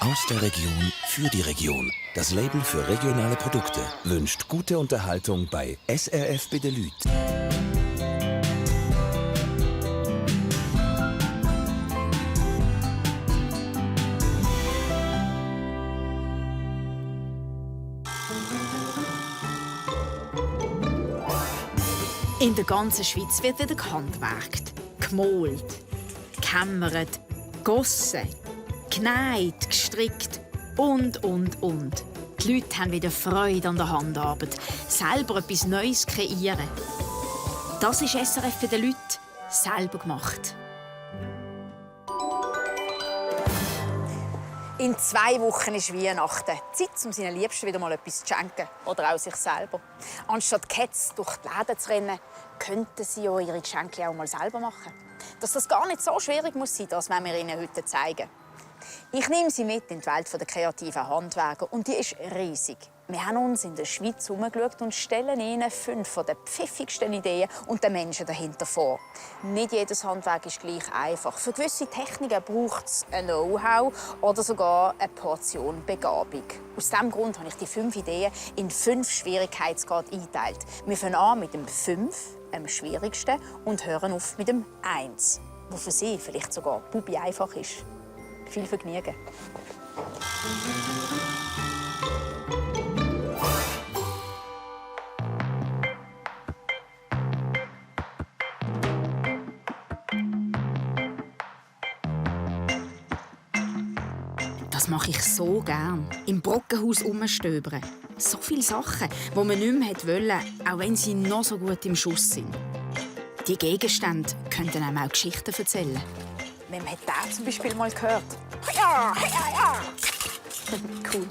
Aus der Region für die Region. Das Label für regionale Produkte wünscht gute Unterhaltung bei SRF Bedelüt. In der ganzen Schweiz wird wieder gehandwerkt, gemalt, gekämmert, gegossen, genäht, gestrickt und. Die Leute haben wieder Freude an der Handarbeit, selber etwas Neues kreieren. Das ist SRF für die Leute selber gemacht. In 2 Wochen ist Weihnachten. Zeit, um seinen Liebsten wieder mal etwas zu schenken. Oder auch sich selber. Anstatt Kätze durch die Läden zu rennen, könnten sie ja ihre Geschenke auch mal selber machen. Dass das gar nicht so schwierig muss sein, das wollen wir Ihnen heute zeigen. Ich nehme Sie mit in die Welt der kreativen Handwerker. Und die ist riesig. Wir haben uns in der Schweiz herumgeschaut und stellen Ihnen 5 der pfiffigsten Ideen und den Menschen dahinter vor. Nicht jedes Handwerk ist gleich einfach. Für gewisse Techniken braucht es ein Know-how oder sogar eine Portion Begabung. Aus diesem Grund habe ich die 5 Ideen in 5 Schwierigkeitsgrade eingeteilt. Wir fangen an mit dem 5, am schwierigsten, und hören auf mit dem 1, wo für Sie vielleicht sogar bubi einfach ist. Viel Vergnügen. Das mache ich so gern. Im Brockenhaus herumstöbern. So viele Sachen, die man nicht mehr wollte, auch wenn sie noch so gut im Schuss sind. Die Gegenstände könnten einem auch Geschichten erzählen. Wem hat der zum Beispiel mal gehört? Ja, ja, ja! Cool.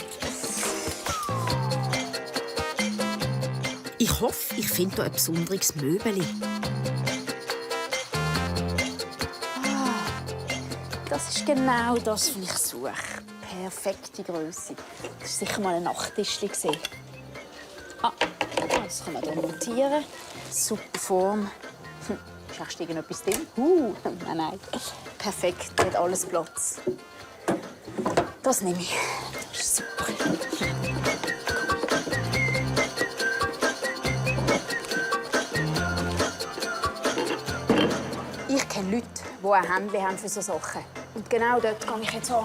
Ich hoffe, ich finde hier ein besonderes Möbel. Das ist genau das, was ich suche. Perfekte Größe. Das ist sicher mal ein Nachttischchen gesehen. Das kann man hier montieren. Super Form. Ist irgendetwas drin? Nein. Perfekt, hat alles Platz. Das nehme ich. Das ist super. Ich kenne Leute, die ein Händchen haben für solche Sachen. Und genau dort gehe ich jetzt hin.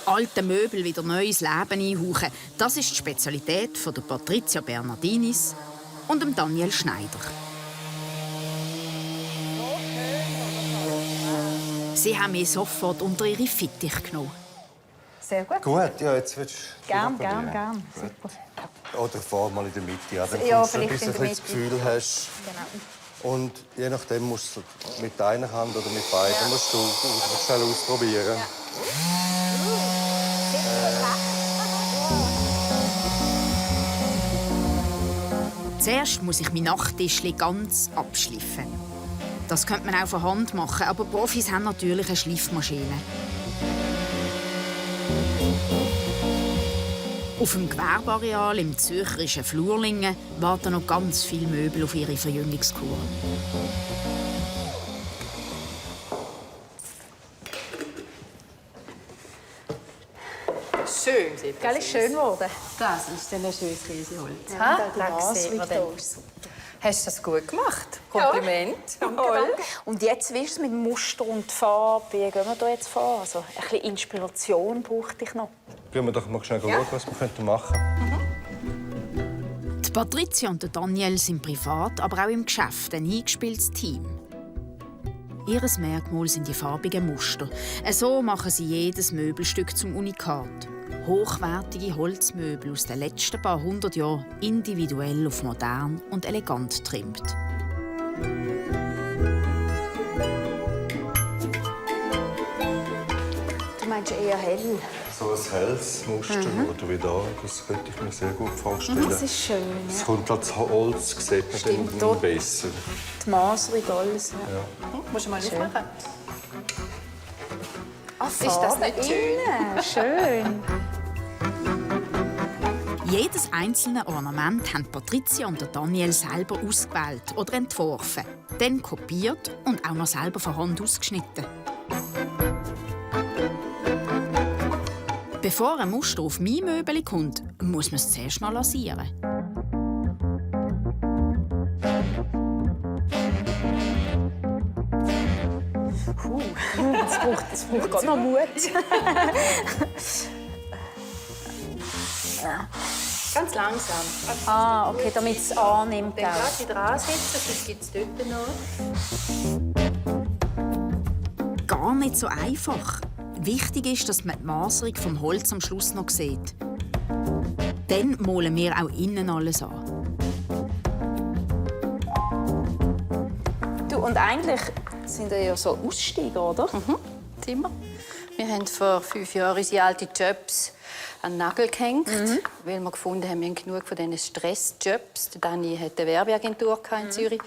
Alte Möbel wieder neues Leben einhauchen, das ist die Spezialität von der Patricia Bernardinis und dem Daniel Schneider. Sie haben mich sofort unter ihre Fittiche genommen. Sehr gut. Gut, ja, jetzt willst du... Gern. Super. Oder fahr mal in der Mitte an, dann Ja, kommst du ein vielleicht bisschen in der das Mitte. Gefühl hast. Genau. Und je nachdem musst du mit einer Hand oder mit beiden musst du schnell ausprobieren. Zuerst muss ich mein Nachttischchen ganz abschliffen. Das könnte man auch von Hand machen, aber Profis haben natürlich eine Schliffmaschine. Auf dem Gewerbeareal im zürcherischen Flurlingen warten noch ganz viele Möbel auf ihre Verjüngungskur. Schön sieht Gell, ist schön geworden. Das ist ein schönes Riesenholz. Ja, Ha? die Nasricht da ist super. Hast du das gut gemacht? Kompliment. Danke. Und jetzt, wie ist es mit Muster und Farbe? Wie gehen wir da jetzt vor? Also, ein bisschen Inspiration brauchte ich noch. Gehen wir doch mal schnell schauen, was wir machen könnten. Die Patricia und der Daniel sind privat, aber auch im Geschäft ein eingespieltes Team. Ihres Merkmal sind die farbigen Muster. So machen sie jedes Möbelstück zum Unikat. Hochwertige Holzmöbel aus den letzten paar 100 Jahren individuell auf modern und elegant trimmt. Du meinst eher hell? So ein helles Muster oder wie da, das könnte ich mir sehr gut vorstellen. Das ist schön. Es Ja. kommt als Holz, sieht man Stimmt, dann dort. besser. Die Maserung, alles. Ja. Musst du mal aufmachen? Ist das nicht schön? Schön. Jedes einzelne Ornament haben Patricia und der Daniel selber ausgewählt oder entworfen. dann kopiert und auch noch selber von Hand ausgeschnitten. Bevor ein Muster auf mein Möbel kommt, muss man es zuerst noch lasieren. Das braucht gerade noch Mut. Ganz langsam. Ah, okay, damit es annimmt. Dann gerade wieder ansetzen, sonst gibt es dort noch. Gar nicht so einfach. Wichtig ist, dass man die Maserung vom Holz am Schluss noch sieht. Dann malen wir auch innen alles an. Du, und eigentlich sind ja so Aussteiger, oder? Sind wir. Wir haben vor 5 Jahren unsere alten Jobs an den Nagel gehängt, weil wir gefunden haben, wir haben genug von diesen Stressjobs. Dani hatte eine Werbeagentur in Zürich.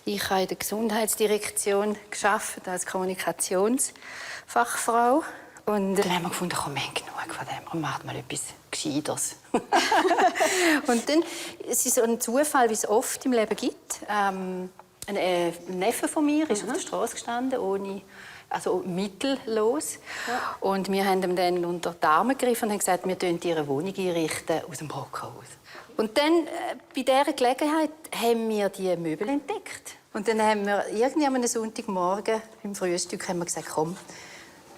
Ich habe in der Gesundheitsdirektion gearbeitet als Kommunikationsfachfrau. Und dann haben wir gefunden, komm, wir haben genug von dem. Wir machen mal etwas Gescheiteres. Und dann, es ist so ein Zufall, wie es oft im Leben gibt. Ein Neffe von mir ist auf der Straße gestanden, also mittellos. Ja. Und wir haben ihm dann unter die Arme gegriffen und haben gesagt, wir einrichten ihre Wohnung aus dem Brockhaus. Und dann, bei dieser Gelegenheit, haben wir die Möbel entdeckt. Und dann haben wir irgendwie am Sonntagmorgen beim Frühstück haben wir gesagt, komm,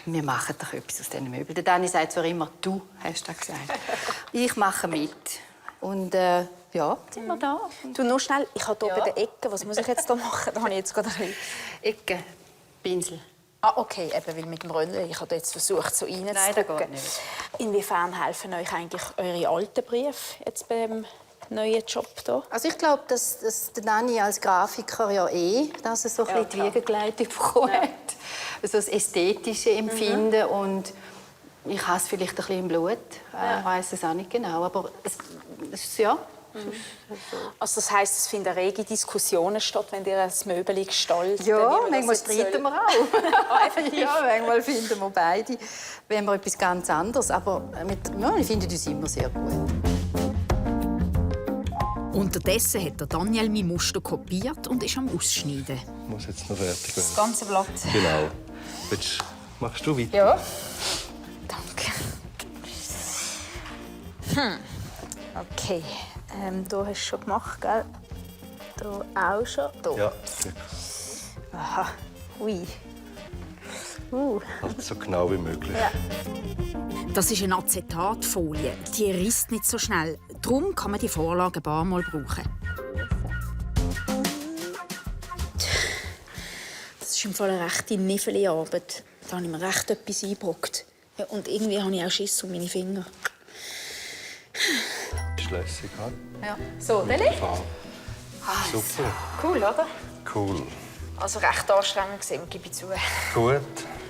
wir machen doch etwas aus diesen Möbeln. Der Dani sagt zwar immer, du hast das gesagt. Ich mache mit. Und ja, sind wir da. Du, noch schnell, ich habe hier bei der Ecke, was muss ich jetzt da machen? Da habe ich jetzt gerade ein Ecke, Pinsel. Ah, okay, eben, weil mit dem Rönnchen, ich habe jetzt versucht, so reinzudrücken. Nein, das geht nicht. Inwiefern helfen euch eigentlich eure alten Briefe jetzt beim neuen Job hier? Also ich glaube, dass der Dani als Grafiker dass er so ein bisschen die Wiege geleitet bekommen hat. Also das ästhetische Empfinden und ich habe es vielleicht ein bisschen im Blut. Ich weiss es auch nicht genau, aber ja. Also das heisst, es finden rege Diskussionen statt, wenn ihr ein Möbel gestaltet? Ja, manchmal streiten wir auch. Ja, manchmal finden wir beide, wenn wir etwas ganz anderes. Aber ich finde das immer sehr gut. Unterdessen hat der Daniel mein Muster kopiert und ist am Ausschneiden. Ich muss jetzt noch fertig werden. Das ganze Blatt. Genau. Machst du weiter? Ja. Danke. Okay. Du hast schon gemacht, gell? Du auch schon? Du. Ja. Aha. Ui. Halt so genau wie möglich. Ja. Das ist eine Acetatfolie. Die risst nicht so schnell. Darum kann man die Vorlage ein paar Mal brauchen. Das ist im Fall eine rechte niffelige Arbeit. Da habe ich mir recht etwas eingebrockt. Ja, und irgendwie habe ich auch Schiss um meine Finger. Ist lässig, ha? Ja. So, Deli? Super. Cool, oder? Cool. Also recht anstrengend gesehen, gebe ich zu. Gut,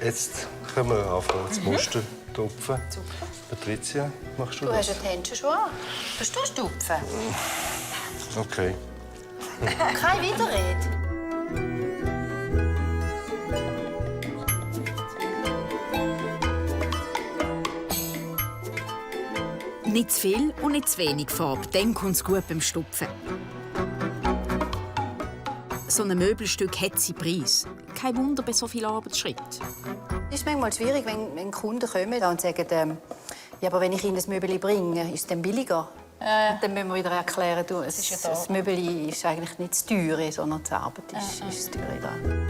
jetzt können wir anfangen, das Muster tupfen. Super. Patricia, machst du Du das? hast die Händchen schon an. Tust du stupfen? Okay. Keine Widerrede. Nicht zu viel und nicht zu wenig Farbe, dann kommt es gut beim Stupfen. So ein Möbelstück hat seinen Preis. Kein Wunder bei so vielen Arbeitsschritten. Es ist manchmal schwierig, wenn Kunden kommen und sagen, ja, aber wenn ich ihnen das Möbel bringe, ist es dann billiger? Ja. Dann müssen wir wieder erklären, das Möbel ist eigentlich nicht das Teure, sondern die Arbeit ist das Teure dran.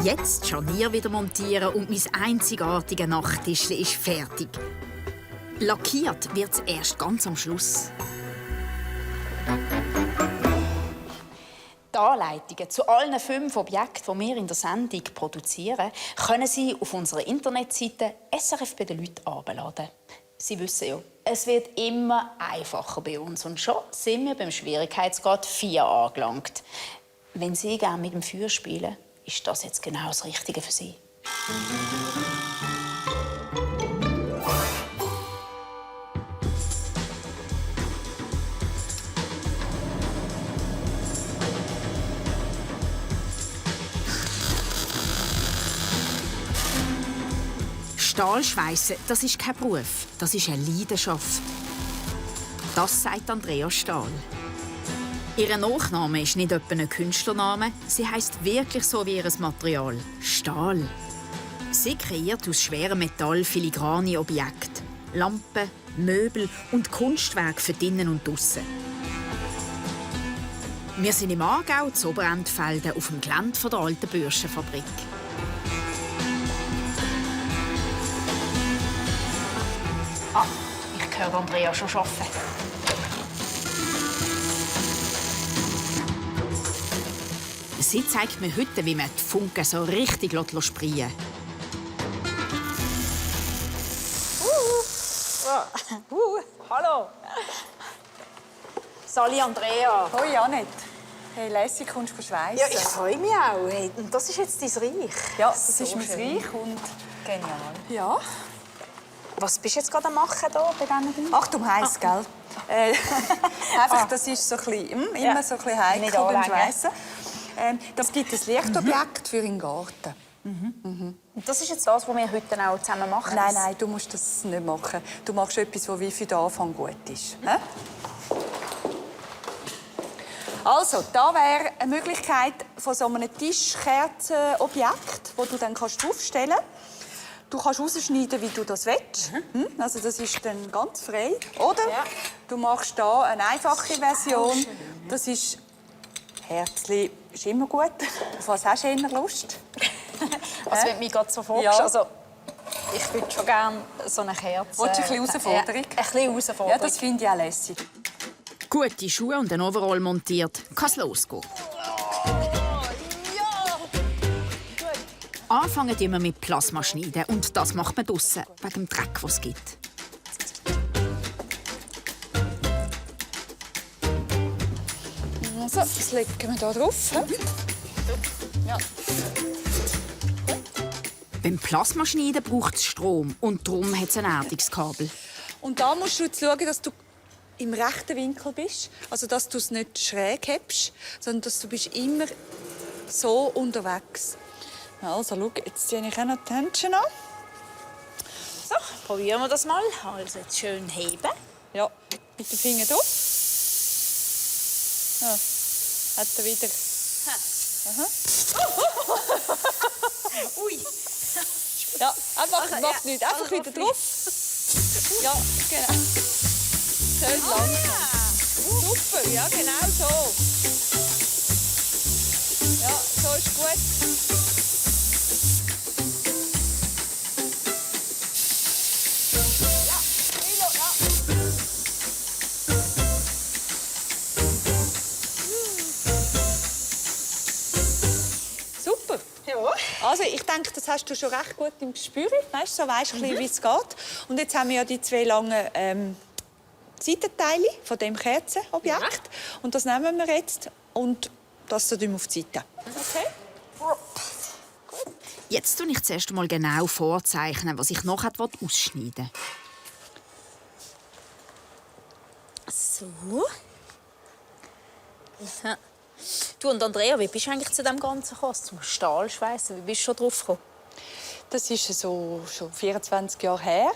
Jetzt das Scharnier wieder montieren und mein einzigartiges Nachttischchen ist fertig. Lackiert wird es erst ganz am Schluss. Die Anleitungen zu allen 5 Objekten, die wir in der Sendung produzieren, können Sie auf unserer Internetseite SRF bei den Leuten herunterladen. Sie wissen ja, es wird immer einfacher bei uns. Und schon sind wir beim Schwierigkeitsgrad 4 angelangt. Wenn Sie gerne mit dem Feuer spielen, ist das jetzt genau das Richtige für Sie. Stahlschweissen, das ist kein Beruf, das ist eine Leidenschaft. Das sagt Andrea Stahl. Ihr Nachname ist nicht etwa ein Künstlername, sie heisst wirklich so wie ihr Material: Stahl. Sie kreiert aus schwerem Metall filigrane Objekte, Lampen, Möbel und Kunstwerke für drinnen und draussen. Wir sind im Aargau, zu Oberentfelden, auf dem Gelände der alten Bürstenfabrik. Ich höre Andrea schon arbeiten. Sie zeigt mir heute, wie man die Funken so richtig sprien Hallo. Sali, Andrea. Hoi Janet. Hey, lässig, kommst du schweissen? Ja, ich freue mich auch. Hey, und das ist jetzt dein Reich. Ja, das ist So mein schön. Reich und... Genial. Ja. Was bist du jetzt gerade am machen hier bei diesen Dingen? Achtung, heiß, gell? Einfach, das ist so ein bisschen, immer so ein bisschen heikel Nicht beim anlegen. Schweissen. Das gibt ein Lichtobjekt für den Garten. Und das ist jetzt das, was wir heute auch zusammen machen? Nein, du musst das nicht machen. Du machst etwas, das wie für den Anfang gut ist. Hä? Also, da wäre eine Möglichkeit von so einem Tischkerzenobjekt, das du dann draufstellen kannst. Du kannst rausschneiden, wie du das willst. Also das ist dann ganz frei. Oder du machst hier eine einfache Version. Das ist Herzli ist immer gut. Auf was hast du eher Lust? Also, wenn du mich gerade so vorstellst, Ja. also, ich würde schon gerne so eine Kerze... Willst du ein bisschen Herausforderung? Ein bisschen Herausforderung. Ja, das finde ich auch lässig. Gute Schuhe und ein Overall montiert, kann es losgehen. Anfangen wir mit Plasma schneiden und das macht man draussen, wegen dem Dreck, den es gibt. Also, das legen wir hier drauf. Ja. Beim Plasmaschneiden braucht es Strom und darum hat es ein Erdungskabel. Und da musst du jetzt schauen, dass du im rechten Winkel bist. Also, dass du es nicht schräg hast, sondern dass du bist immer so unterwegs. Also, schau, jetzt ziehe ich auch noch die Händchen an. So, probieren wir das mal. Also jetzt schön heben. Ja, mit dem Finger drauf. Ja, hat er wieder... Aha. Ui. Ja, einfach, macht nichts. Einfach wieder drauf. Ja, genau. Schön langsam. Super, ja, genau so. Ja, so ist gut. Ja, Milo, ja. Super. Ja. Also ich denke, das hast du schon recht gut im Gespür. Weißt, so weisst du, wie es geht. Und jetzt haben wir ja die zwei langen Seitenteile von dem Kerzenobjekt. Ja. Und das nehmen wir jetzt und das tun wir auf die Seite. Okay. Jetzt tue ich zuerst einmal genau vorzeichnen, was ich noch ausschneiden will. So. Ja. Du und Andrea, wie bist du eigentlich zu dem Ganzen gekommen? Zum Stahlschweissen? Wie bist du schon drauf gekommen? Das ist so schon 24 Jahre her.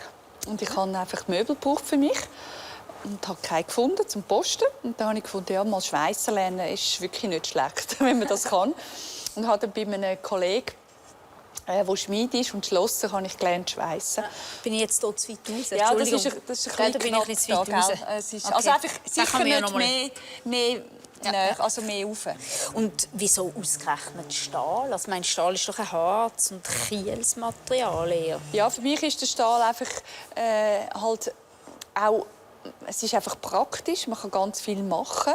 Und ich habe einfach Möbel gebraucht für mich. Und habe keine gefunden zum Posten. Und dann habe ich gefunden, ja, mal Schweissen lernen ist wirklich nicht schlecht, wenn man das kann. Und habe dann bei einem Kollegen, der Schmied ist und Schlosser, habe ich gelernt Schweissen. Bin ich jetzt hier zu weit raus? Ja, das ist Entschuldigung. ein bisschen Da bin ich nicht zu weit knapp raus. da, gell? Es ist, Okay. Also einfach Da sicher kann man ja nicht noch mal- mehr näher, also mehr rauf. Und wieso ausgerechnet Stahl? Also, mein Stahl ist doch ein hartes und kühles Material eher. Ja, für mich ist der Stahl einfach halt auch, es ist einfach praktisch, man kann ganz viel machen.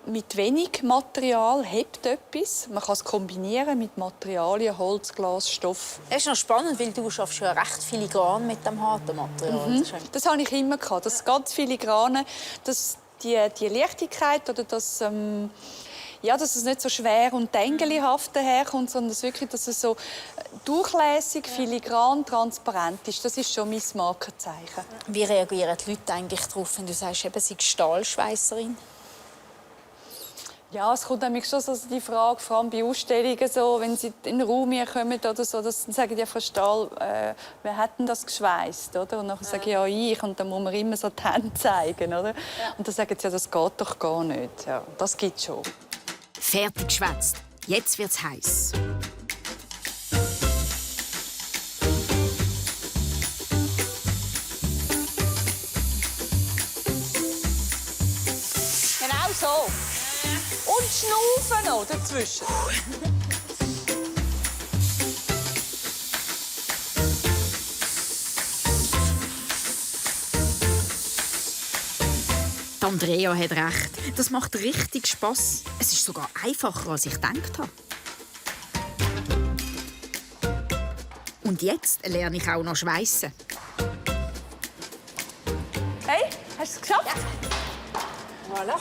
Mit wenig Material hebt etwas. Man kann es kombinieren mit Materialien, Holz, Glas, Stoff. Es ist noch spannend, weil du schaffst ja recht filigran mit dem harten Material. Das ist Das habe ich immer gehabt. Das ganz filigrane, dass die Leichtigkeit oder das, ja, dass es nicht so schwer und tängelhaft daherkommt, sondern dass es so durchlässig, filigran, transparent ist. Das ist schon mein Markenzeichen. Wie reagieren die Leute eigentlich darauf, wenn du sagst, eben, sie ist Stahlschweisserin? Ja, es kommt nämlich schon so die Frage, vor allem bei Ausstellungen, so, wenn Sie in den Raum hier kommen oder so, dann sagen die Frau Stahl, wer hat denn das geschweißt, oder? Und dann sage ich, ja, ich. Und dann muss man immer so die Hände zeigen, oder? Ja. Und dann sagen sie, ja, das geht doch gar nicht. Ja, das gibt es schon. Fertig geschwätzt. Jetzt wird's heiß. Genau so. Und schnaufen noch dazwischen. Die Andrea hat recht. Das macht richtig Spass. Es ist sogar einfacher, als ich gedacht habe. Und jetzt lerne ich auch noch schweissen. Hey, hast du es geschafft? Ja. Voilà.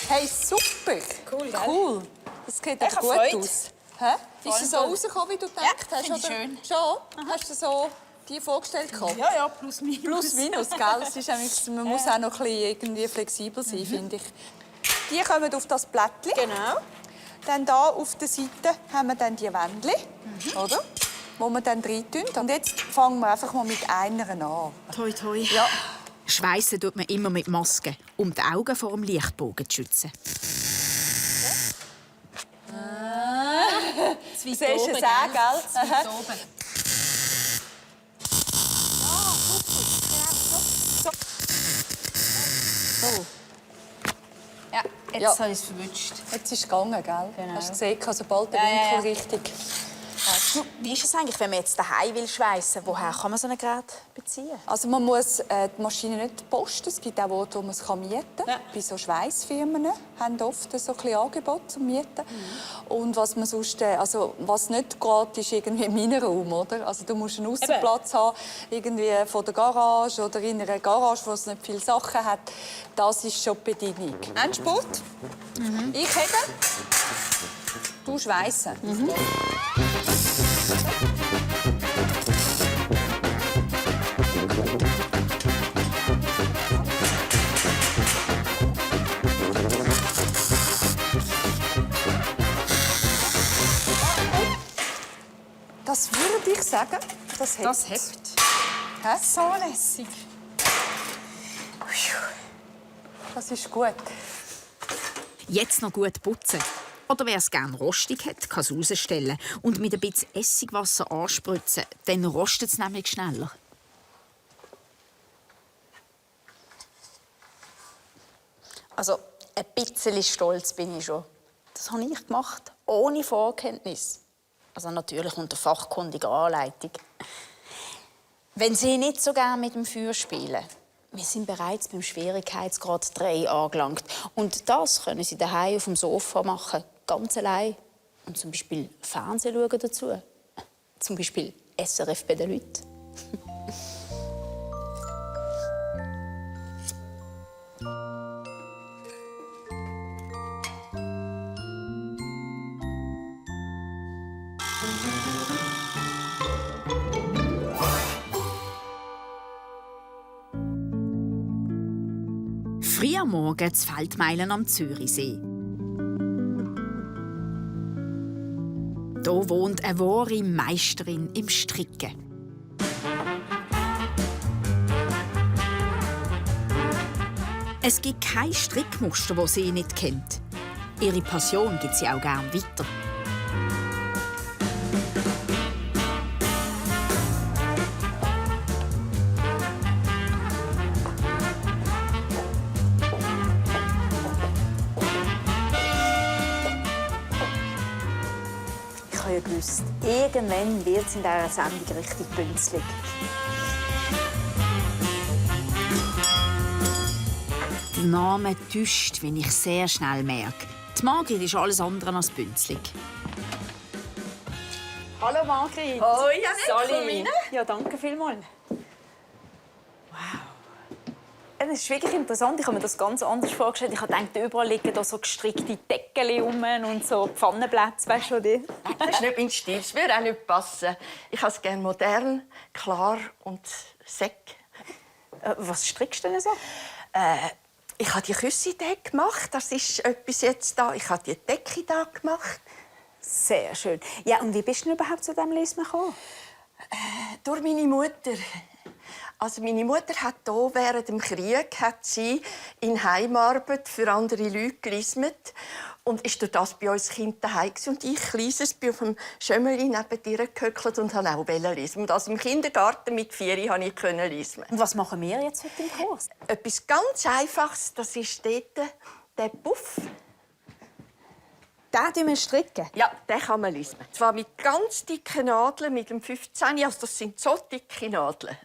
Hey, super. Cool, gell? Cool. Das sieht aber gut Freude. aus. Hä? Ist es so rausgekommen, wie du gedacht hast? finde ich oder? schön. Schon? Hast du so die vorgestellt? Ja, plus minus. Plus, minus, gell? Es ist nämlich, man muss auch noch ein bisschen irgendwie flexibel sein, finde ich. Die kommen auf das Blättchen. Genau. Dann hier auf der Seite haben wir dann die Wändchen, oder? Wo wir dann rein tun. Und jetzt fangen wir einfach mal mit einer an. Toi, toi. Ja. Schweissen tut man immer mit Maske, um die Augen vor dem Lichtbogen zu schützen. Du siehst es auch, gell? Aha. So. Ja, jetzt Ja. habe ich es verwünscht. Jetzt ist es gegangen, gell? Genau. Hast du gesehen, sobald der Ja, Winkel ja. richtig... Du, wie ist es eigentlich, wenn man jetzt daheim will schweissen? Woher kann man so ein Gerät beziehen? Also man muss die Maschine nicht posten. Es gibt auch Orte, wo man es mieten kann. Ja. Bei so Schweissfirmen haben oft so ein bisschen Angebot zum Mieten. Und was man sonst, also was nicht geht, ist irgendwie im Innenraum, oder? Also du musst einen Aussenplatz haben, irgendwie von der Garage oder in einer Garage, wo es nicht viele Sachen hat. Das ist schon die Bedingung. Endspurt. Ich hebe. Du schweissen. Das würde ich sagen, das hebt. Das hebt. Hä? So lässig. Das ist gut. Jetzt noch gut putzen. Oder wer es gerne rostig hat, kann es rausstellen und mit ein bisschen Essigwasser anspritzen. Dann rostet es nämlich schneller. Also, ein bisschen stolz bin ich schon. Das habe ich gemacht, ohne Vorkenntnis. Also natürlich unter fachkundiger Anleitung. Wenn Sie nicht so gerne mit dem Feuer spielen, wir sind bereits beim Schwierigkeitsgrad 3 angelangt. Und das können Sie daheim auf dem Sofa machen, ganz allein. Und zum Beispiel Fernsehen schauen dazu. Zum Beispiel SRF bei den Leuten. Früh am Morgen zu Feldmeilen am Zürichsee. Hier wohnt eine wahre Meisterin im Stricken. Es gibt kein Strickmuster, das sie nicht kennt. Ihre Passion gibt sie auch gerne weiter. Ich habe ja gewusst, irgendwann wird es in dieser Sendung richtig bünzlig. Der Name täuscht, wie ich sehr schnell merke. Die Margrit ist alles andere als bünzlig. Hallo Margrit. Oh, Janette, komm rein. Ja, danke vielmals. Wow. Das ist wirklich interessant. Ich habe mir das ganz anders vorgestellt. Ich habe gedacht, überall liegen da so gestrickte Decken rum und so Pfannenplätze, weißt du die? Das ist nicht mein Stil. Das würde auch nicht passen. Ich habe es gerne modern, klar und sec. Was strickst du denn so? Ich habe die Küsse da gemacht. Das ist etwas jetzt da. Ich habe die Decke da gemacht. Sehr schön. Ja, und wie bist du überhaupt zu diesem Lismen gekommen? Durch meine Mutter. Also meine Mutter hat hier während dem Krieg in Heimarbeit für andere Leute gelismet und ist durch das bei uns Kind daheim und ich kleines bin auf dem Schömmeli neben ihr gehöckelt und habe auch lismen. Und also im Kindergarten mit 4 konnte ich lismen. Und was machen wir jetzt heute im Kurs? Etwas ganz Einfaches, das ist dort der Puff. Den stricken? Ja, den kann man lismen. Zwar mit ganz dicken Nadeln, mit dem 15. Also das sind so dicke Nadeln.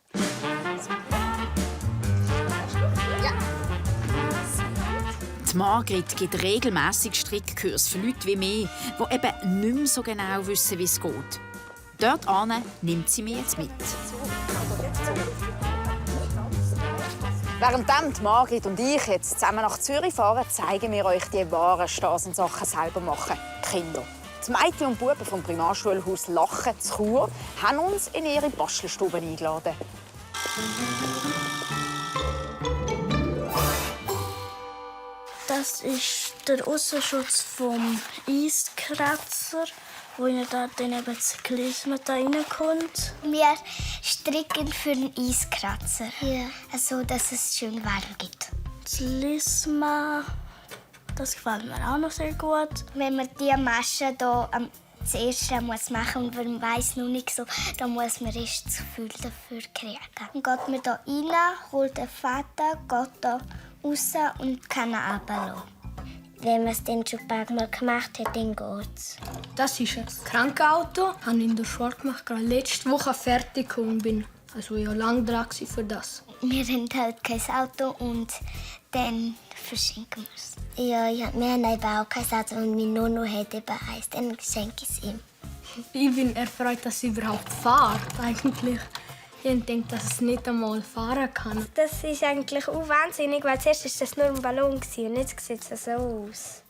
Die Margrit gibt regelmässig Strickkurse für Leute wie mich, die eben nicht mehr so genau wissen, wie es geht. Dort nimmt sie mich jetzt mit. Während die Margrit und ich jetzt zusammen nach Zürich fahren, zeigen wir euch die wahren Straßensachen selber machen. Kinder. Die Mädchen und Buben vom Primarschulhaus Lachen zu Chur haben uns in ihre Bastelstube eingeladen. Das ist der Aussenschutz vom Eiskratzer, wo ich da dann eben das Gelismet reinkommt. Wir stricken für den Eiskratzer, also dass es schön warm gibt. Das Lisma, das gefällt mir auch noch sehr gut. Wenn man die Masche hier zuerst machen muss und man weiss noch nicht so, dann muss man erst das Gefühl dafür kriegen. Dann geht man hier rein, holt den Vater, geht hier raus und kann ihn runterlassen. Wenn man es dann schon ein paar Mal gemacht hat, dann geht's. Das ist ein Krankenauto. Ich habe in der Schule gemacht, gerade letzte Woche fertig gekommen bin. Also ich war lange dran für das. Wir haben halt kein Auto und dann verschenken wir es. Ja, wir haben eben auch kein Auto und mein Nono hat eben eins, dann schenke ich es ihm. Ich bin erfreut, dass ich überhaupt fahre, eigentlich. Ich denke, dass es nicht einmal fahren kann. Das ist eigentlich auch wahnsinnig, weil zuerst war das nur ein Ballon und jetzt sieht es so aus.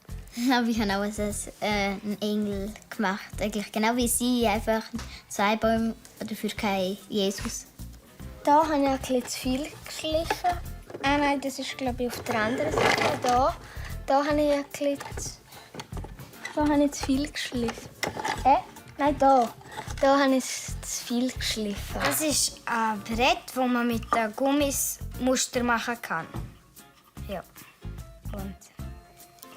Aber ich habe auch einen Engel gemacht, eigentlich genau wie sie, einfach 2 Bäume, dafür kein Jesus. Da habe ich ein bisschen zu viel geschliffen. Nein, das ist glaube ich auf der anderen Seite. Da habe ich ein bisschen zu viel geschliffen. Nein, da. Da habe ich zu viel geschliffen. Das ist ein Brett, wo man mit den Gummis Muster machen kann. Ja. Und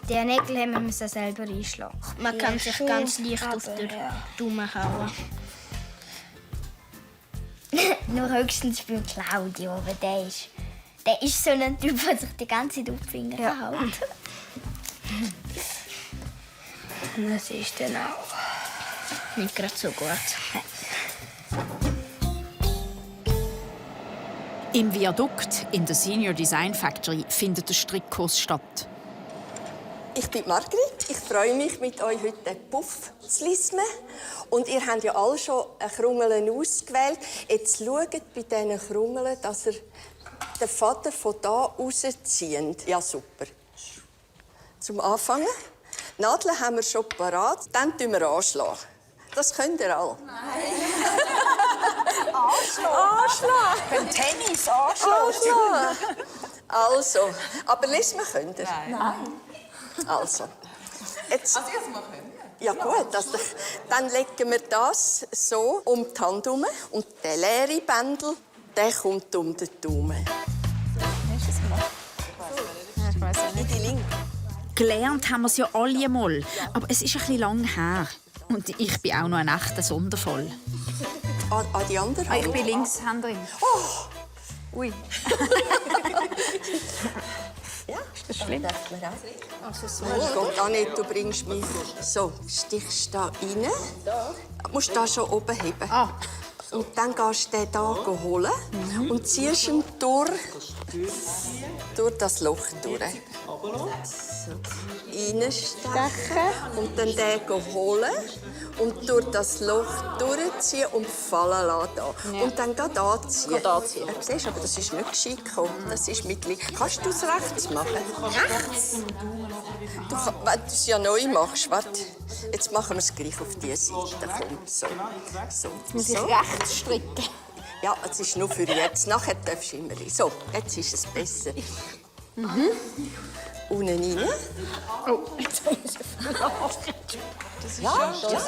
die Nägel müssen wir selber einschlagen. Man kann sich ganz leicht auf den Daumen hauen. Nur höchstens für Claudio, aber der ist so ein Typ, der sich die ganze Zeit auf die Finger haut. Das ist dann auch nicht gerade so gut. Im Viadukt in der Senior Design Factory findet der Strickkurs statt. Ich bin Margrit. Ich freue mich, mit euch heute den Puff zu lismen. Und ihr habt ja alle schon eine Krungel ausgewählt. Jetzt schaut bei diesen Krungeln, dass ihr den Faden von hier rauszieht. Ja, super. Zum Anfangen. Nadeln haben wir schon parat. Dann tun wir anschlagen. Das könnt ihr alle. Nein. Anschlagen. Beim Tennis anschlagen. Also, aber lismen könnt ihr? Nein. Also, jetzt machen. Ja gut, also, dann legen wir das so um die Hand herum und der leere Bändel, der kommt um den Daumen. In die Linke. Gelernt haben wir es ja alle einmal, aber es ist ein bisschen lang her. Und ich bin auch noch ein echter Sonderfall. An die andere Hand. Ich bin Linkshänderin. Oh! Ui. Ja, ist das schlimm? Also so. Geht auch nicht, du bringst mich. So, stichst da rein. Du musst da schon oben heben. Und dann gehst du den hier holen und ziehst ihn durch das Loch durch. So. Reinstechen und dann den holen und durch das Loch durchziehen und fallen lassen. Ja. Und dann gerade anziehen. Siehst du, aber das ist nicht gescheit gekommen. Das ist mit Kannst du es rechts machen? Rechts? Wenn du es ja neu machst, warte. Jetzt machen wir es gleich auf diese Seite. Komm, so. Jetzt muss ich rechts stricken. Ja, es ist nur für jetzt. Nachher darfst du immer rein. So, jetzt ist es besser. Unten rein. Oh, jetzt habe ich sie verloren.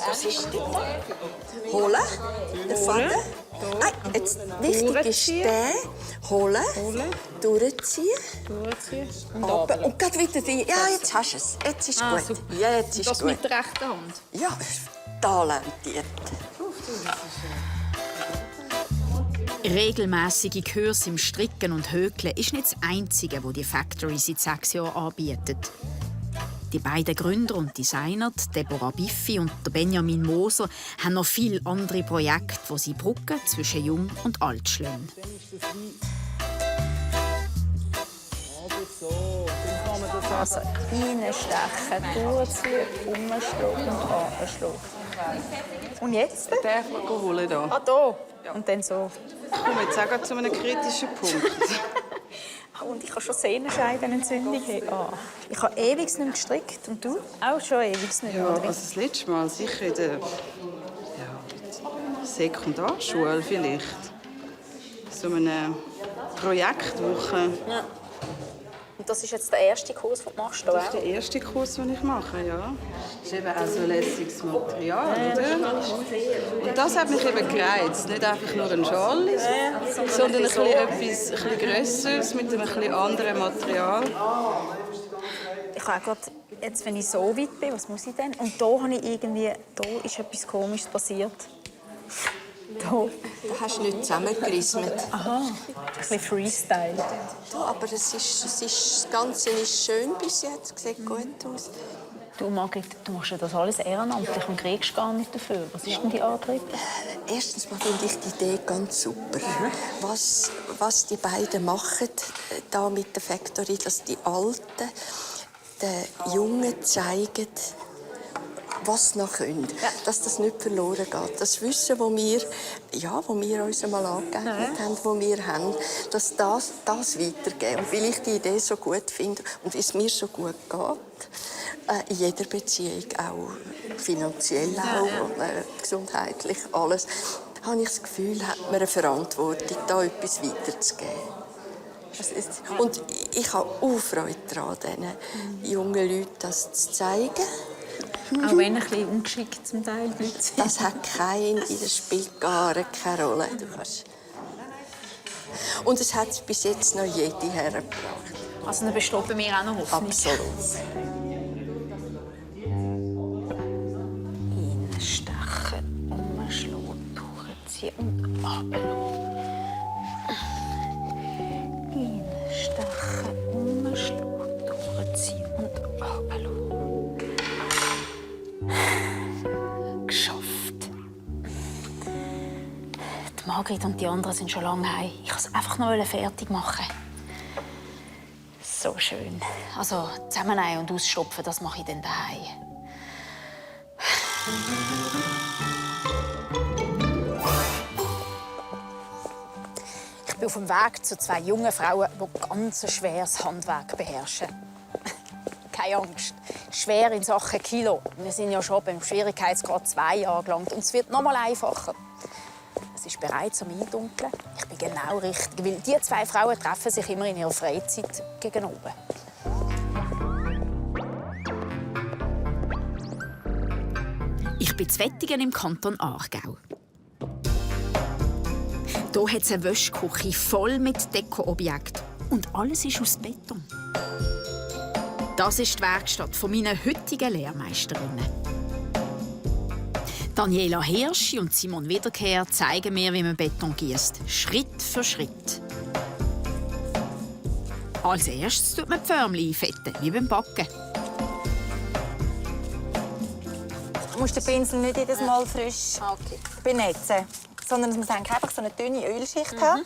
Das ist dort. Holen, den Faden. Nein, jetzt, wichtig ist der. Holen, durchziehen. Runter. Und gerade wieder rein. Ja, jetzt hast du es. Jetzt ist gut. Super. Ja, jetzt ist Das gut. mit der rechten Hand? Ja, talentiert. Regelmäßige Kurse im Stricken und Häkeln ist nicht das Einzige, das die Factory seit 6 Jahren anbietet. Die beiden Gründer und Designer, Deborah Biffi und Benjamin Moser, haben noch viele andere Projekte, wo sie Brücken zwischen Jung und Alt schlagen. Also reinstechen, durchziehen, umschlagen und anschlagen. Und jetzt? Den holen hier. Ah, da. Ja. Und dann so. Ich komme jetzt auch zu einem kritischen Punkt. Und ich habe schon Sehnenscheidenentzündung. Ah. Ich habe ewig nicht mehr gestrickt. Und du? Auch schon ewig nicht mehr. Ja, also das letzte Mal sicher in der Sekundarschule vielleicht. So eine Projektwoche. Ja. Und das ist jetzt der erste Kurs, den du machst? Das ist der erste Kurs, den ich mache, ja. Das ist eben auch so lässiges Material, oder? Und das hat mich eben gereizt. Nicht einfach nur ein Schal, sondern etwas Grösseres mit einem etwas anderen Material. Ich habe gerade, jetzt, wenn ich so weit bin, was muss ich denn? Und da habe ich irgendwie, da ist etwas Komisches passiert. Da. Da hast du nicht zusammengerismet. Aha, ein bisschen Freestyle. Du, aber das Ganze ist schön bis jetzt, sieht gut aus. Du, Margrit, du machst ja das alles ehrenamtlich und kriegst gar nicht dafür. Was ist denn die Antrieb? Erstens mal finde ich die Idee ganz super. Was die beiden machen da mit der Factory, dass die Alten den Jungen zeigen, was sie noch können. Ja. Dass das nicht verloren geht. Das Wissen, das wir uns einmal angeeignet haben, das wir haben, dass das weitergeben. Und weil ich die Idee so gut finde und es mir so gut geht, in jeder Beziehung, auch finanziell, auch gesundheitlich, alles, habe ich das Gefühl, hat man eine Verantwortung, da etwas weiterzugeben. Und ich habe auch Freude daran, diesen jungen Leuten das zu zeigen. Auch wenn ein bisschen ungeschickt zum Teil. Das hat keinen, das spielt gar keine Rolle. Und es hat bis jetzt noch jede hergebracht. Also dann besteht bei mir auch noch Hoffnung. Absolut. Reinstechen, umschlagen, durchziehen und runterlassen. Reinstechen, umschlagen, durchziehen und runterlassen. Geschafft. Die Margrit und die anderen sind schon lange heim. Ich wollte es einfach noch fertig machen. So schön. Also zusammennehmen und ausstopfen, das mache ich dann daheim. Ich bin auf dem Weg zu 2 jungen Frauen, die ganz ein schweres Handwerk beherrschen. Keine Angst. Schwer in Sachen Kilo. Wir sind ja schon beim Schwierigkeitsgrad 2 angelangt und es wird noch mal einfacher. Es ist bereits am Eindunkeln. Ich bin genau richtig, weil die 2 Frauen treffen sich immer in ihrer Freizeit gegen oben. Ich bin zu Wettigen im Kanton Aargau. Hier hat es eine Wäschküche voll mit Dekoobjekten. Und alles ist aus Beton. Das ist die Werkstatt meiner heutigen Lehrmeisterinnen. Daniela Hirschi und Simon Wiederkehr zeigen mir, wie man Beton gießt, Schritt für Schritt. Als erstes tut man die Förmchen einfetten, wie beim Backen. Du musst den Pinsel nicht jedes Mal frisch benetzen, sondern es muss einfach so eine dünne Ölschicht haben.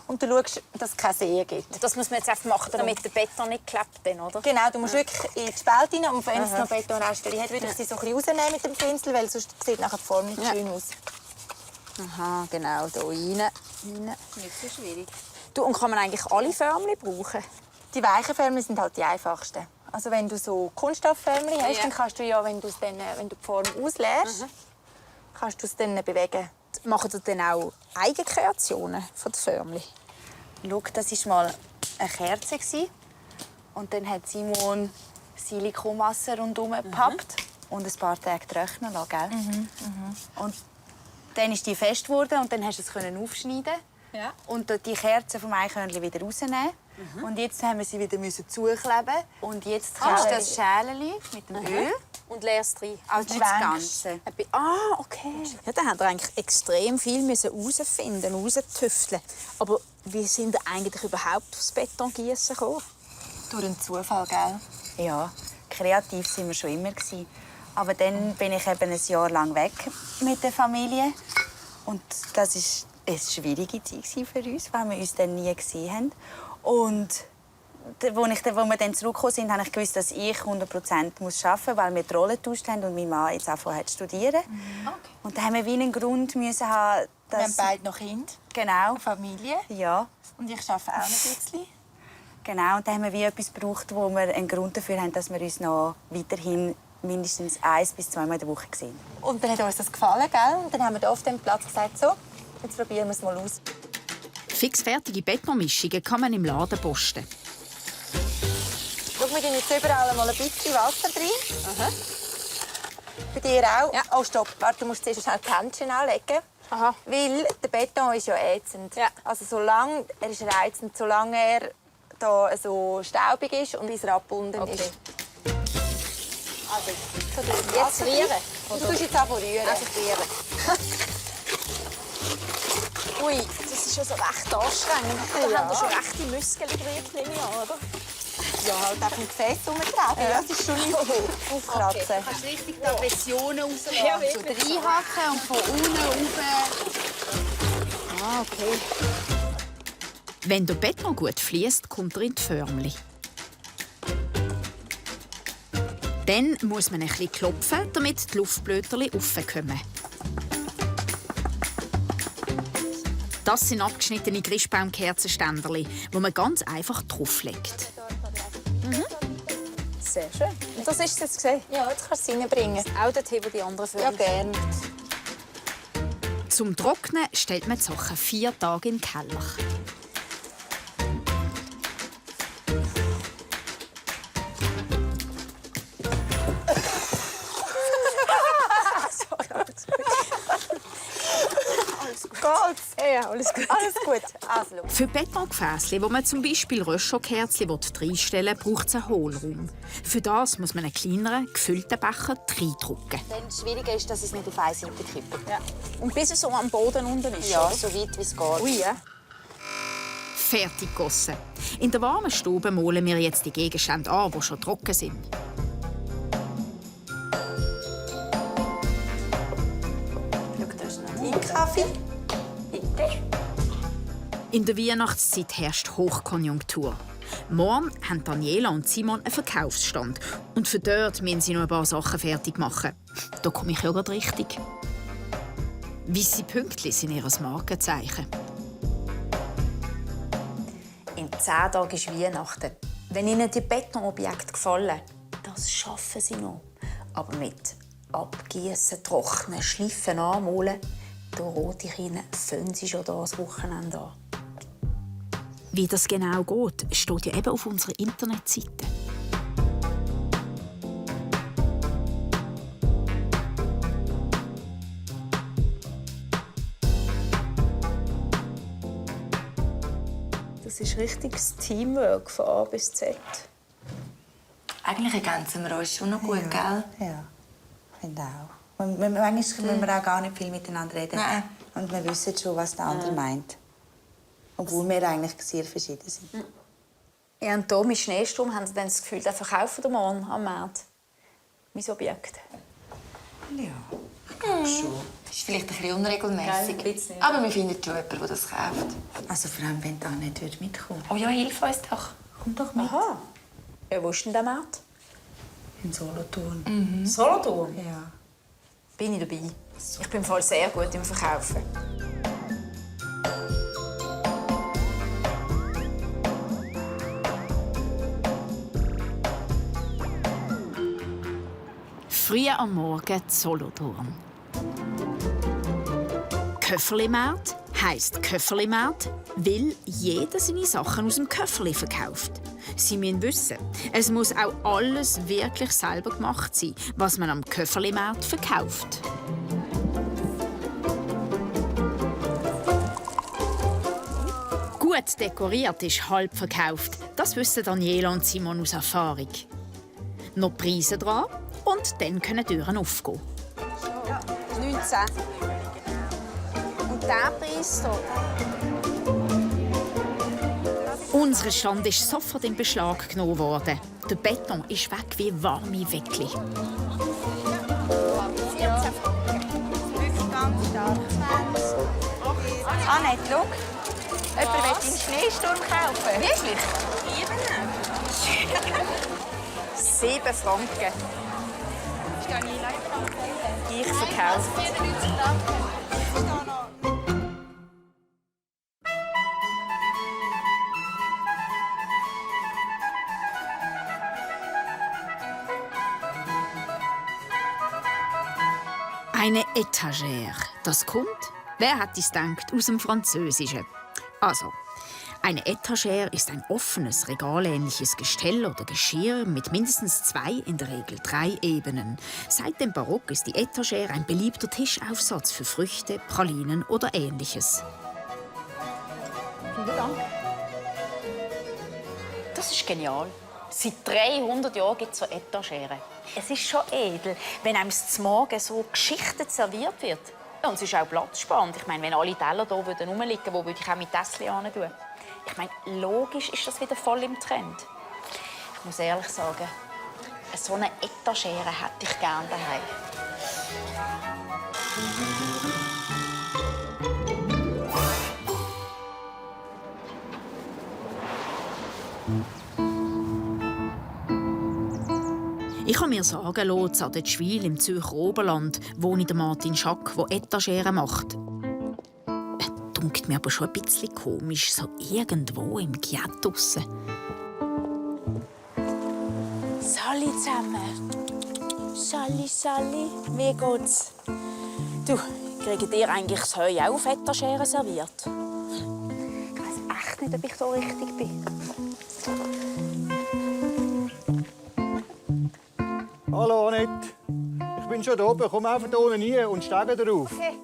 Und du schaust, dass es keine Seen gibt. Das muss man jetzt einfach machen, damit der Beton nicht klebt, oder? Genau, du musst wirklich in die Spalte rein. Und wenn es noch Betonreste hat, würde ich sie so ein bisschen rausnehmen mit dem Pinsel, weil sonst sieht nachher die Form nicht schön aus. Aha, genau, hier rein. Nicht so schwierig. Du, und kann man eigentlich alle Förmchen brauchen? Die weichen Förmchen sind halt die einfachsten. Also wenn du so Kunststoffförmchen hast, dann kannst du ja, wenn du die Form ausleerst, kannst du es dann bewegen. Machen Sie dann auch Eigenkreationen von den Förmchen? Schau, das war mal eine Kerze. Und dann hat Simon Silikonwasser rundherum gepappt und ein paar Tage trocknen lassen, gell? Und dann ist die fest geworden und dann hast du es aufschneiden. Ja. Und die Kerzen vom Eichhörnchen wieder rausnehmen. Und jetzt haben wir sie wieder zukleben. Und jetzt hast du das Schälchen mit dem Öl. Und leerst rein. Also nicht das Ganze. Okay. Ja, dann habt ihr eigentlich extrem viel herausfinden, raustüfteln. Aber wie sind ihr eigentlich überhaupt aufs Betongießen gekommen? Durch einen Zufall, gell? Ja, kreativ waren wir schon immer. Aber dann bin ich eben ein Jahr lang weg mit der Familie. Und das war eine schwierige Zeit für uns, weil wir uns dann nie gesehen haben. Und als wir dann zurückgekommen sind, habe ich gewusst, dass ich 100% arbeiten muss, weil wir die Rollen getauscht haben und mein Mann jetzt angefangen zu studieren. Okay. Und dann haben wir wie einen Grund müssen haben, dass... Wir haben beide noch Kinder. Genau. Eine Familie. Ja. Und ich arbeite auch ein bisschen. Genau, und dann haben wir wie etwas gebraucht, wo wir einen Grund dafür haben, dass wir uns noch weiterhin mindestens 1 bis 2 Mal in der Woche sehen. Und dann hat uns das gefallen, gell? Und dann haben wir hier auf dem Platz gesagt, so, jetzt probieren wir es mal aus. Fixfertige Betonmischungen kann man im Laden posten. Schau, wir tun jetzt überall mal ein bisschen Wasser rein. Bei dir auch? Ja. Oh, stopp. Warte, du musst zuerst schnell die Händchen anlegen. Aha. Weil der Beton ist ja ätzend. Ja. Also er ist reizend, solange er da so staubig ist und bis er abgebunden ist. Also, jetzt rühren. Du tust jetzt auch rühren. Also rühren. Ui, das ist ja so recht anstrengend. Da haben wir schon rechte Muskeln drin, oder? Ja, halt auf dem Gefäß rumtragen. Ja. Das ist schon nicht aufkratzen. Du kannst richtig die Aggressionen rauslassen. So reinhacken und von unten rauf. Okay. Wenn der Beton gut fließt, kommt er in die Förmchen. Dann muss man ein bisschen klopfen, damit die Luftblöterchen raufkommen. Das sind abgeschnittene Christbaumkerzenständerchen, die man ganz einfach drauflegt. Sehr schön. Und das ist es jetzt gesehen? Ja, jetzt kannst du es reinbringen. Auch dorthin, wo die anderen Vögel Ja, gerne. Zum Trocknen stellt man die Sachen 4 Tage in den Keller. Ja, alles gut. Alles gut. Also, Für Betongefäßchen, wo man zum Beispiel Röschokerzchen reinstellen will, braucht es einen Hohlraum. Für das muss man einen kleineren, gefüllten Becher reindrücken. das Schwierige ist, dass es nicht auf eine Seite kippt. Ja. Und bis es so am Boden unten ist? Ja, oder? so weit wie es geht. Ui, ja. Fertig gegossen. In der warmen Stube malen wir jetzt die Gegenstände an, die schon trocken sind. Schau, da ist noch ein Kaffee. Bitte. In der Weihnachtszeit herrscht Hochkonjunktur. Morgen haben Daniela und Simon einen Verkaufsstand. Und für dort müssen sie noch ein paar Sachen fertig machen. Da komme ich ja gerade richtig. Weisse Pünktchen sind ihr Markenzeichen. In 10 Tagen ist Weihnachten. Wenn Ihnen die Betonobjekte gefallen, das schaffen Sie noch. Aber mit Abgießen, Trocknen, Schleifen, Anmalen, da rate ich Ihnen, fangen Sie schon das Wochenende an. Wie das genau geht, steht ja eben auf unserer Internetseite. Das ist richtiges Teamwork von A bis Z. Eigentlich ergänzen wir uns schon noch gut, gell? Ja, ich finde auch. Manchmal müssen wir auch gar nicht viel miteinander reden. Nein. Und wir wissen schon, was der andere meint. Obwohl wir eigentlich sehr verschieden sind. Ja, und hier mit Schneesturm haben Sie dann das Gefühl, den verkaufen wir morgen am Markt. Mein Objekt. Ja, ich glaube schon. Ist vielleicht ein bisschen unregelmäßig. Aber wir finden schon jemanden, der das kauft. Also vor allem, wenn da nicht mitkommen würde. Oh ja, hilf uns doch. Komm doch mit. Aha. Ja, wo ist denn der Markt? In Solothurn. Solothurn? Ja. Bin ich dabei. Ich bin voll sehr gut im Verkaufen. Früh am Morgen in Solothurn. Köfferli-Markt, heisst Köfferlimarkt, weil jeder seine Sachen aus dem Köfferli verkauft. Sie müssen wissen, es muss auch alles wirklich selber gemacht sein, was man am Köfferlimarkt verkauft. Gut dekoriert ist halb verkauft. Das wissen Daniela und Simon aus Erfahrung. Noch Preise dran und dann können Türen aufgehen. Ja, 19. Und der Preis hier. Unser Stand ist sofort in Beschlag genommen worden. Der Beton ist weg wie warme Weckli. 14 Franken. Wirklich ganz stark. 20. Annette, schau. Jemand will einen Schneesturm kaufen. Wirklich? 7 Franken. Ich verkaufe. Eine Etagere. Das kommt, wer hat es gedacht, aus dem Französischen. Also, eine Etagere ist ein offenes, regalähnliches Gestell oder Geschirr mit mindestens 2, in der Regel 3 Ebenen. Seit dem Barock ist die Etagere ein beliebter Tischaufsatz für Früchte, Pralinen oder Ähnliches. Vielen Dank. Das ist genial. Seit 300 Jahren gibt es so Etageren. Es ist schon edel, wenn einem zum Morgen so geschichtet serviert wird. Und es ist auch platzsparend. Ich meine, wenn alle Teller hier rumliegen würden, wo würde ich auch mit Tässchen hin tun? Ich meine, logisch ist das wieder voll im Trend. Ich muss ehrlich sagen, so eine Etagere hätte ich gerne daheim. Ich habe mir sagen lassen, in Adetschwil im Zürcher Oberland wohne der Martin Schack, der Etageren macht. Dunkt mir aber schon ein bisschen komisch, so irgendwo im Giet draussen. Sali zusammen. Sali, wie geht's? Du, kriegt ihr eigentlich das Heu auch auf Etageren serviert? Ich weiss echt nicht, ob ich so richtig bin. Hallo Annette, ich bin schon oben. Komm einfach hier unten rein und steige drauf. Okay.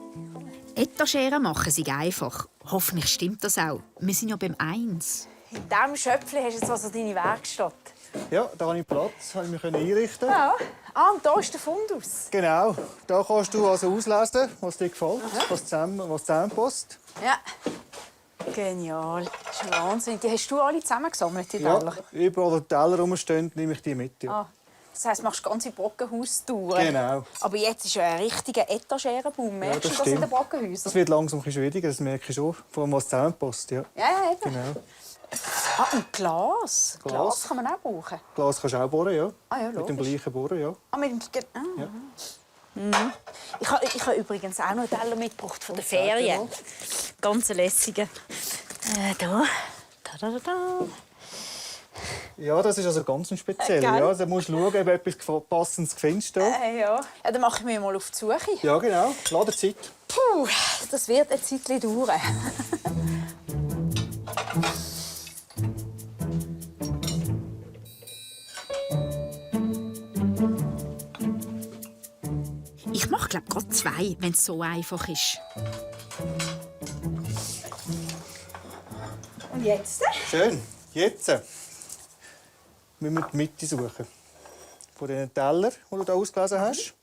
Etageren machen sie einfach. Hoffentlich stimmt das auch. Wir sind ja beim 1. In diesem Schöpfchen hast du jetzt also deine Werkstatt. Ja, da habe ich Platz, habe ich mich einrichten. Ja. Ah, und da ist der Fundus. Genau, da kannst du also auslesen, was dir gefällt, was zusammenpasst. Ja. Genial. Das ist Wahnsinn. Die hast du alle zusammengesammelt, die Ja, Teller? überall, wo die Teller rumstehen, nehme ich die mit. Ja. Ah. Das heisst, du machst ganze Brockenhaustouren. Genau. Aber jetzt ist ja ein richtiger Etagerenboom. Merkst du das in den Brockenhäusern? Das wird langsam ein bisschen schwieriger, das merke ich schon. Vor allem, was zusammenpasst. Ja, Ja, eben. genau. Ah, und Glas. Glas kann man auch brauchen. Glas kannst du auch bohren, ja. Ah, ja, mit dem logisch. gleichen Bohren, ja. Ah, mit dem... Ja. Mhm. Ich habe übrigens auch noch einen Teller mitgebracht von den Ferien. Ganz lässigen. Da. Ja, das ist also ganz speziell. Gell? Ja, da musst du schauen, ob etwas Passendes findest. Ja. Ja, dann mache ich mich mal auf die Suche. Ja, genau. Ladezeit. Puh, das wird ein Zeitchen dauern. Ich mache, glaube ich, gerade 2, wenn es so einfach ist. Und jetzt? Schön. Jetzt müssen wir die Mitte suchen. Von diesen Tellern, die du hier ausgelesen hast.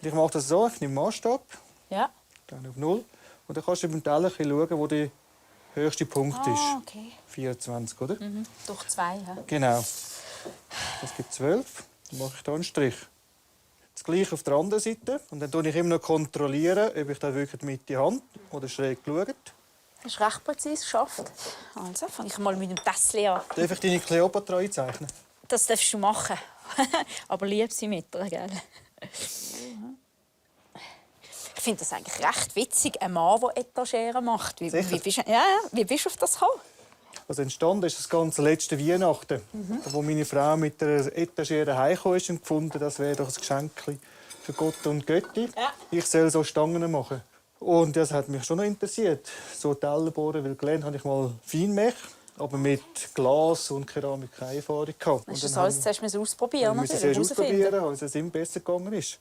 Und ich mache das so, ich nehme Maßstab, Ja. dann auf 0. Und dann kannst du beim Teller schauen, wo der höchste Punkt ist. Okay. 24, oder? Durch 2, ja. Genau. Das gibt 12. Dann mache ich hier einen Strich. Das gleiche auf der anderen Seite. Und dann kontrolliere ich immer noch, kontrollieren, ob ich da wirklich die Mitte habe oder schräg geschaut. Das ist recht präzise geschafft. Also fange ich mal mit dem Tässchen an. Darf ich deine Kleopatra einzeichnen? Das darfst du machen. Aber lieb sie mit ihr, gell? Ich finde das eigentlich recht witzig, ein Mann, der Etageren macht. Wie bist du auf das gekommen? Also entstanden ist das Ganze letzte Weihnachten, wo meine Frau mit der Etagere heimgekommen ist und gefunden, das wäre doch ein Geschenk für Gott und Götti. Ja. Ich soll so Stangen machen. Und das hat mich schon noch interessiert. So Teller bohren, weil gelernt habe ich mal Feinmech, aber mit Glas und Keramik keine Erfahrung gehabt. Hast du das alles zuerst ausprobieren? Ich musste es erst ausprobieren, als es ihm besser gegangen ist.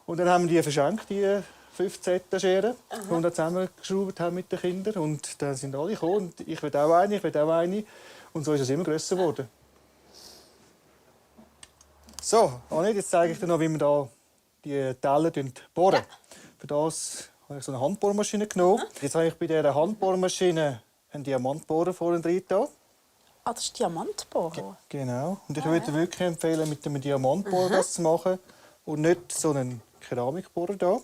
Und dann haben wir die verschenkt, die 15 Etageren, die wir zusammengeschraubt haben mit den Kindern. Und dann sind alle gekommen. Und ich will auch eine, ich will auch eine. Und so ist es immer grösser geworden. So, Annette, jetzt zeige ich dir noch, wie wir da die Teller bohren. Ja. Für das habe ich so eine Handbohrmaschine genommen. Jetzt habe ich bei dieser Handbohrmaschine einen Diamantbohrer vorne drin. Ah, das ist Diamantbohrer? Genau. Und ich würde dir wirklich empfehlen, mit einem Diamantbohrer das zu machen und nicht so einen Keramikbohrer hier.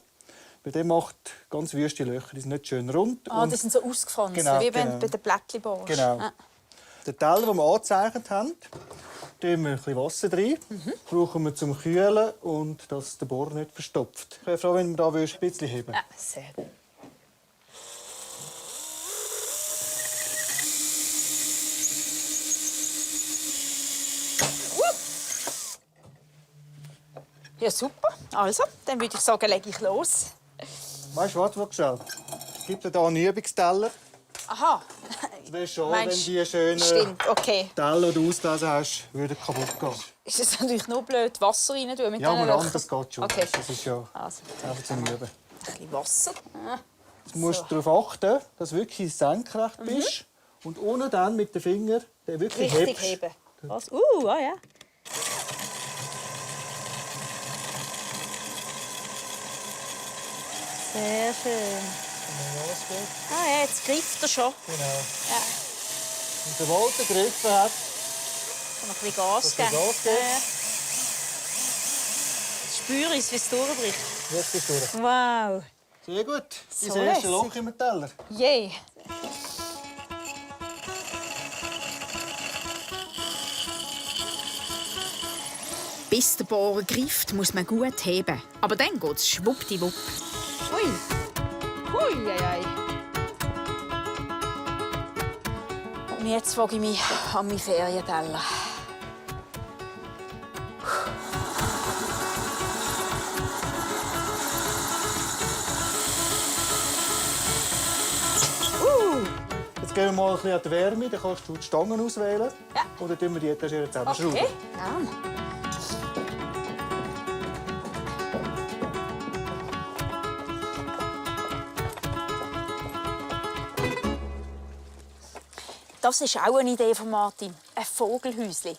Weil der macht ganz wüste Löcher. Die sind nicht schön rund. Ah, die sind so ausgefranst, genau, wie wenn du bei den Blättchen bohrst. Genau. Ah. Den Teller, den wir angezeichnet haben, tun wir ein bisschen Wasser rein. Brauchen wir zum Kühlen und dass der Bohrer nicht verstopft. Ich wäre froh, wenn wir da ein bisschen heben. Ja, sehr gut. Ja, super. Also, dann würde ich sagen, lege ich los. Weißt du, warte schnell. Ich gebe dir hier einen Übungsteller. Aha. Es wäre schade, wenn die schönen Teller, die du ausgelesen hast, würden kaputt gehen. Ist es natürlich nur blöd, Wasser rein tun mit ja, diesen aber das geht schon. Okay. Das ist ja einfach zum Üben. Ein bisschen Wasser. Jetzt musst du darauf achten, dass du wirklich senkrecht bist. Und ohne dann mit den Fingern den wirklich richtig heben. Was? Ja. Sehr schön. Ja, jetzt greift er schon. Genau. Ja. Und sobald er gegriffen hat, kann noch ein bisschen Gas geben. Jetzt spüre ich, wie es durchbricht. Wirklich durch. Wow. Sehr gut. So das erste Loch im Teller. Yay. Bis der Bohrer greift, muss man gut heben. Aber dann geht es schwuppdiwupp. Ui. Hui, Und jetzt wage ich mich an meinen Ferienteller. Jetzt gehen wir mal ein bisschen an die Wärme. Dann kannst du die Stangen auswählen. Ja. Und dann tun wir die Etagere zusammenschrauben. Okay, gerne. Das ist auch eine Idee von Martin. Ein Vogelhäuschen.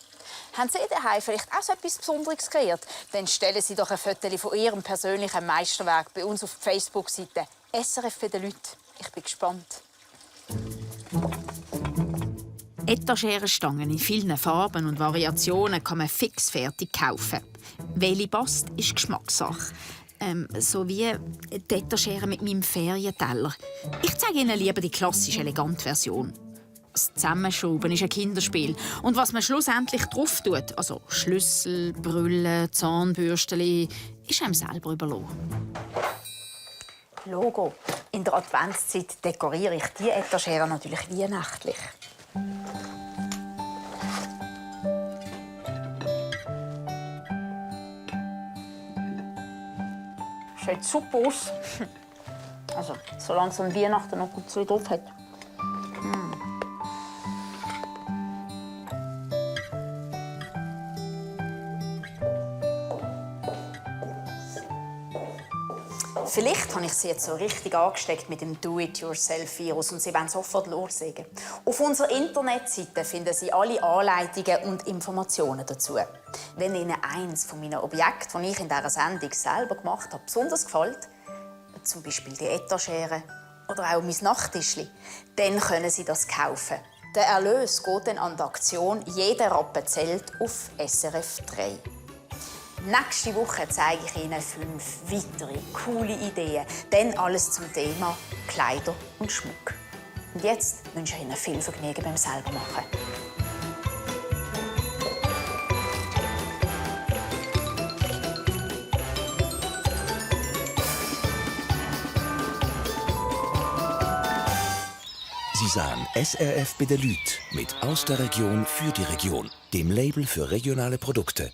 Haben Sie daheim vielleicht auch so etwas Besonderes kreiert? Dann stellen Sie doch ein Foto von Ihrem persönlichen Meisterwerk bei uns auf die Facebook-Seite SRF für die Leute. Ich bin gespannt. Etagerenstangen in vielen Farben und Variationen kann man fix fertig kaufen. Welche passt, ist Geschmackssache. So wie die Etagere mit meinem Ferienteller. Ich zeige Ihnen lieber die klassische, elegante Version. Das Zusammenschrauben ist ein Kinderspiel. Und was man schlussendlich drauf tut, also Schlüssel, Brille, Zahnbürstchen, ist einem selber überlassen. Logo. In der Adventszeit dekoriere ich die Etagere natürlich weihnachtlich. Sieht super aus. Also, solange es an Weihnachten noch gut so drauf hat. Vielleicht habe ich sie jetzt so richtig angesteckt mit dem Do-it-yourself-Virus und sie wollen sofort loslegen. Auf unserer Internetseite finden Sie alle Anleitungen und Informationen dazu. Wenn Ihnen eines von meinen Objekten, die ich in dieser Sendung selber gemacht habe, besonders gefällt, zum Beispiel die Etagere oder auch mein Nachttischli, dann können Sie das kaufen. Der Erlös geht dann an die Aktion «Jeder Rappen zählt» auf SRF 3. Nächste Woche zeige ich Ihnen 5 weitere coole Ideen. Dann alles zum Thema Kleider und Schmuck. Und jetzt wünsche ich Ihnen viel Vergnügen beim Selbermachen. Sie sahen SRF bei den Leuten mit «Aus der Region für die Region», dem Label für regionale Produkte.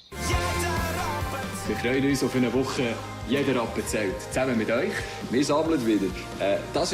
Wir freuen uns auf eine Woche Jeder Rappen zählt. Zusammen mit euch. Wir sammeln wieder. Das